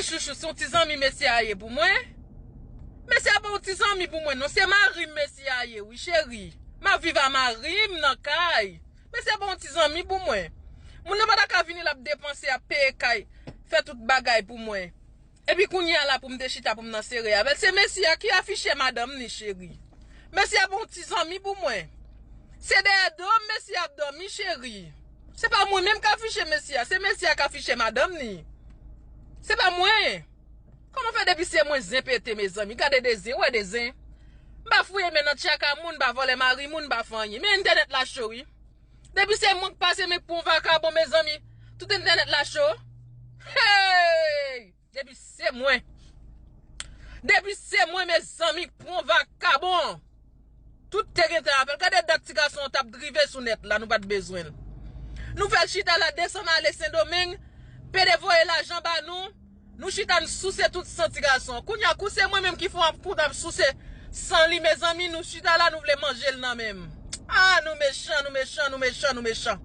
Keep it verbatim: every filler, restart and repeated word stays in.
Chouchou, se yon ti zanmi mesye a ye pou mwen. Mesye a pa yon ti zanmi pou mwen, non. Se mari m mesye a ye, wi, cheri. M ap viv a mari m nan kay. Mesye a pa yon ti zanmi pou mwen. Moun nan pa ta ka vini l ap depanse, ap peye kay, fè tout bagay pou mwen. Epi kounye a la pou m te chita pou m nan sere avè l. Se mesye a ki afiche madanm ni, cheri. Mesye a pa yon ti zanmi pou mwen. Se dèyè do m mesye a ap dòmi, cheri. Se pa mwen menm k afiche mesye a, se mesye a k afiche madanm ni. Se pa mwen. Kòman fè depi se mwen zen pete, mezanmi? Gade de zen, wè de zen. M pa fouye men nan tchaka moun, m pa vòlè mari moun, m pa fè anyen. Men entènèt la cho, wi. Depi se mwen k pase men k pran vakabon, mezanmi. Tout entènèt la cho. Hey! Depi se mwen. Depi se mwen, mezanmi, k pran vakabon. Tout te gentan avè l. Gade dat ti gason an t ap drive sou nèt la, nou pa t bezwen l. Nou fè l chita la, desann ale Sendomeng, pede voye lajan ba nou. Nou chita n souse tout san ti gason. Kounye a, kou se mwen menm ki fè w ap kout ap souse san li, mezanmi, nou chita la, nou vle manje l nan men m. Ah, nou mechan, nou mechan, nou mechan, nou mechan.